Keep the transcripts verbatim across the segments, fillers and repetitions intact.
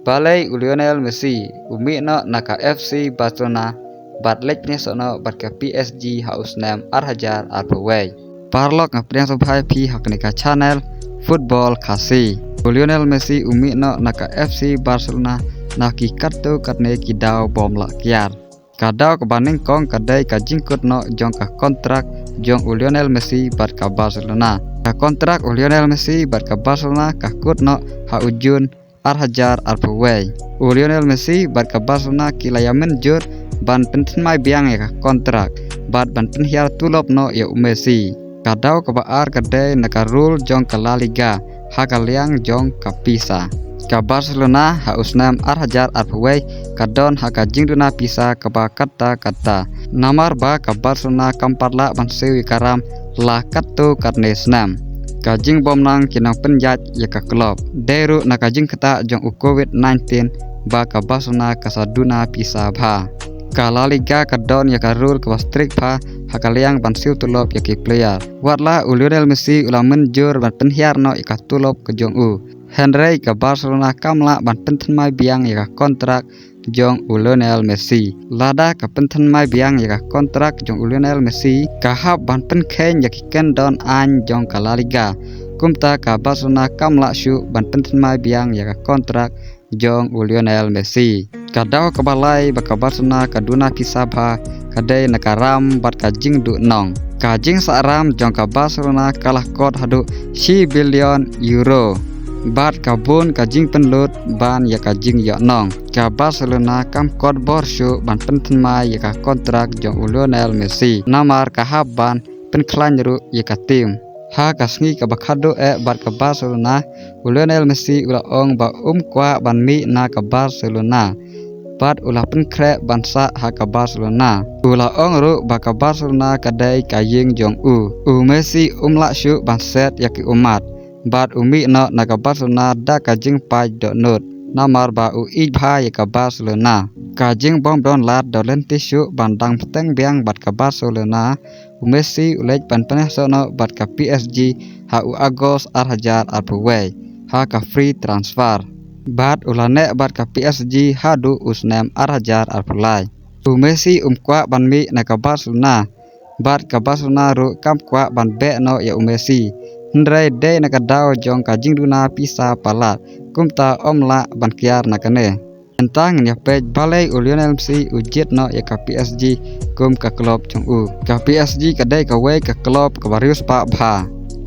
Balei u Lionel Messi u mih noh na ka F C Barcelona bad leit pynïasoh noh bad ka P S G ha u snem ar hajar arphew wei. Paralok, nga pdiang sngewbha ïa phi ha kane ka channel Football Khasi. U Lionel Messi u mih noh na ka F C Barcelona na ki katto katne ki daw bym lah kiar. Ka daw kaba nyngkong ka dei ka jingkut noh jong ka kontrak jong u Lionel Messi bad ka Barcelona. Ka kontrak u Lionel Messi bad ka Barcelona ka kut noh ha u Jun ar hajar arphew wei. U Lionel Messi bad ka Barcelona ki la ïa mynjur ban pynthymmai biang ïa ka kontrak bad ban pynhiar tulop noh ïa u Messi. Ka daw kaba ar ka dei na ka rule jong ka La Liga ha ka liang jong ka pisa. Ka Barcelona ha u snem ar hajar arphew wei ka don ha ka jingduna pisa kaba katta katta. Namar ba ka Barcelona kam pat lah ban siew ïa ka ram la katto katne snem. Ka jingbymnang ki nongpynïaid ïa ka club. Dei ruh na ka jingktah jong u covid nineteen ba ka Barcelona ka sa duna pisa bha. Ka La Liga ka don ïa ka rule kaba strict bha ha ka liang ban siew tulop ïa ki player. Wat la u Lionel Messi u la mynjur ban pynhiar noh ïa ka tulop ka jong u, hynrei ka Barcelona kam lah ban pynthymmai biang ïa ka kontrak jong u Lionel Messi. Lada ka pynthymmai biang ïa ka kontrak jong u Lionel Messi, ka hap ban pynkheiñ ïa ki kyndon aiñ jong ka La Liga. Kumta ka Barcelona kam lah shuh ban pynthymmai biang ïa ka kontrak jong u Lionel Messi. Ka daw kaba lai ba ka Barcelona ka duna pisa bha ka dei na ka ram bad ka jingduhnong. Ka jingsah ram jong ka Barcelona ka la kot haduh shi billion euro. Bad ka bun ka jingpynlut ban ïa ka jingïohnong. Ka Barcelona kam kot bor shuh ban pynthymmai ïa ka kontrak jong u Lionel Messi. Namar ka hap ban pynkhlaiñ ruh ïa ka team. Ha ka sngi kaba khatduh eh bad ka Barcelona, u Lionel Messi u la ong ba um kwah ban mih na ka Barcelona. Bad u la pynkhreh ban sah ha ka Barcelona. U la ong ruh ba ka Barcelona ka dei ka ïing jong u. U Messi um lah shuh ban set ïa ki ummat. Bad u mih noh na ka Barcelona da ka jingpait dohnud. Namar ba u ïeit bha ïa ka Barcelona. Ka jingbym don lad da lynti shuh ban dang bteng biang bad ka Barcelona. U Messi u leit ban pynïasoh noh bad ka P S G ha u August ar hajar arphew wei ha ka free transfer. Bad u la neh bad ka P S G haduh u snem ar hajar arphew lai. U Messi um kwah ban mih na ka Barcelona. Bad ka Barcelona ruh kam kwah ban beh noh ïa u Messi. Hynrei dei na ka daw jong ka jingduna pisa palat. Kumta um lah ban kiar na kane. Mynta ngin ïa peit balei u Lionel Messi u jied noh ïa ka P S G kum ka club jong u. Ka P S G ka dei kawei ka club kaba riewspah bha.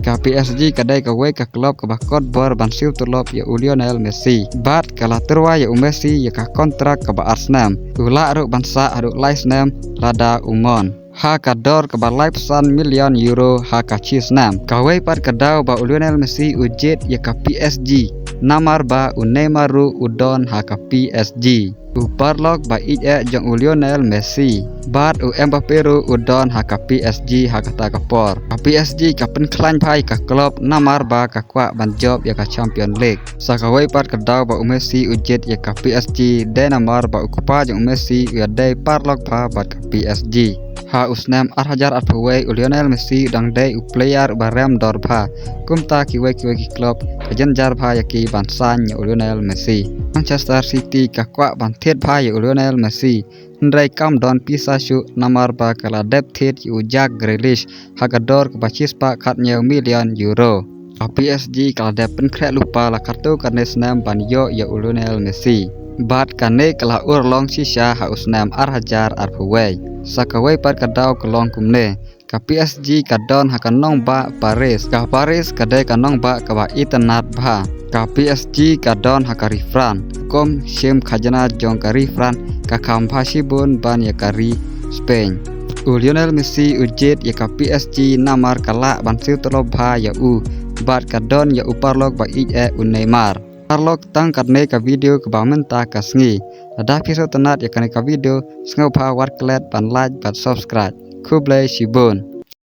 Ka P S G ka dei kawei ka club kaba kot bor ban siew tulop ïa u Lionel Messi. Bad ka la tyrwa ïa u Messi ïa ka kontrak kaba ar snem. U lah ruh ban sah haduh lai snem lada u mon. Ha ka dor kaba laiphew san million euro ha ka shi snem. Kawei pat ka daw ba u Lionel Messi u jied ïa ka P S G. Namar ba u Neymar ruh u don ha ka P S G. U paralok ba ïeit eh jong u Lionel Messi. Bad u Mbappe ruh u don ha ka P S G ha kata ka por. Ka P S G ka pynkhlaiñ bha ïa ka club namar ba ka kwah ban jop ïa ka Champion League. Sa kawei pat ka daw ba u Messi u jied ïa ka P S G dei namar ba u kpa jong u Messi u ïadei paralok bha bad ka P S G. Ha u snem ar hajar arphew wei u Lionel Messi u dang dei u player uba rem dor bha. Kumta kiwei kiwei ki club ka jynjar bha ïa ki ban sign ïa u Lionel Messi. Manchester City ka kwah ban thied bha ïa u Lionel Messi. Hynrei kam don pisa shuh namar ba ka la dep thied ïa u Jack Grealish ha ka dor kaba shispah khathynñiew million euro. Ka P S G ka la dep pynkhreh lypa la katto katne snem ban ïoh ïa u Lionel Messi. Bad kane ka la urlong shisha ha u snem ar hajar arphew wei. Sa kawei pat ka daw ka long kumne. Ka P S G ka don ha ka nongbah Paris. Ka Paris ka dei ka nongbah kaba itynnad bha. Ka P S G ka don ha ka ri France. Kum shim khajna jong ka ri France ka kham bha shibun ban ïa ka ri Spain. U Lionel Messi u jied ïa ka P S G namar ka lah ban siew tulop bha ïa u. Bad ka don ïa u paralok ba ïeit eh u Neymar. Paralok, tang katne ka video kaba mynta ka sngi. Lada phi sngewtynnad ïa kane ka video, sngewbha wat klet ban like bad subscribe. Khublei shibun.